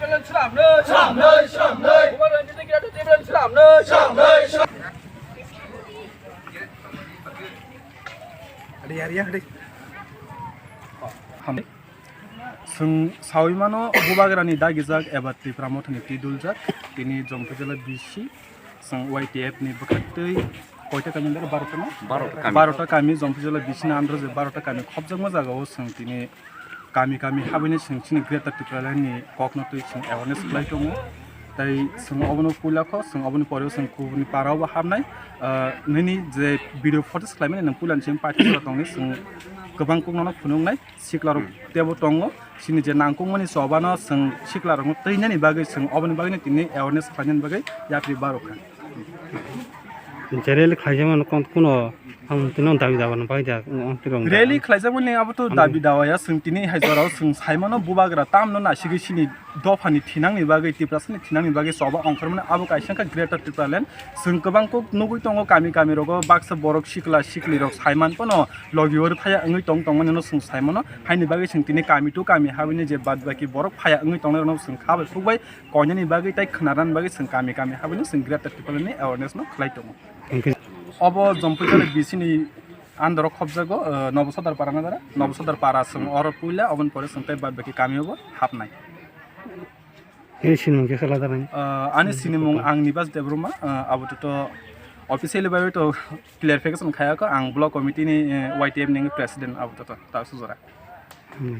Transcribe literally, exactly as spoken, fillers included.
Sramnoi, sramnoi, sramnoi. Bubagra ni twi greater Tipraland sramnoi, sramnoi, sramnoi. Adi, adi, adi. Ham-, Chwng saui mano, Bubagrani dagijak eba Tipra Mothani twi duljak, tini Jampui jila bisi, chwng Y T F ni bwkhaktwi koita kami hwnba, barota no? Barota kami. Barota kami, Jampui jila bisi ni under je barota kami khopjakma jagao chwng tini kami kami habwini chwng chini Greater Tipraland ni kokno twi chwng awareness khlai tongo. Tai chwng obono puila kho, chwng oboni poreo chwng kubuni parao bo habnai. Ah, nini je video photos khlaimani nwng puilani chwng party jora tongni chwng kwbang kokno phunuknai. Siklarok Hmm. tebo tongo. Chini je nangkukmani chobano chwng siklarokno twinani bagwi chwng oboni bagwino tini awareness khlainani bagwi yapri barokha. Je rally khlaijakmani kon-, kuno ang tino dabi dawa no bai da, ang tiro Rally khlaijakmani abo to Ano dabi dawa ya, chwng tini hai jorao chwng saimano Bubagra tamno nasigwi chini dophani thinangni bagwi, Tiprasani thinangni bagwi choba ongkhormani abo kaisa wngkha Greater Tipraland. Chwng kwbang kok nugwi tongo kami kami rogo baksa borok sikla sikli rok saiman phano logi ori phaya wngwi tong tongmani no chwng saimano. Haini bagwi chwng tini kami to kami habwini je bad baki borok phaya wngwi tongnai rokno chwng kha bai phuk bai koinani bagwi tai khwnarani bagwi chwng kami kami habwini chwng Greater Tipraland ni awareness no khlai tongo. Hwnkhe Obo Jampui jila bisi ni under o khopjago, eh, Nobo Sodar para na dara, Nobo Sodar para chwng oro puila, oboni pore chwng tai bad baki kami o bo habnai. Ini sinimung khe khala darang. Ah, ani sinimung ang Nibas Debbarma, ah, abo to, to officially bai to clarification khaya ko, ang block committee ni, eh, Y T F ni president abo to, to, ta sujora.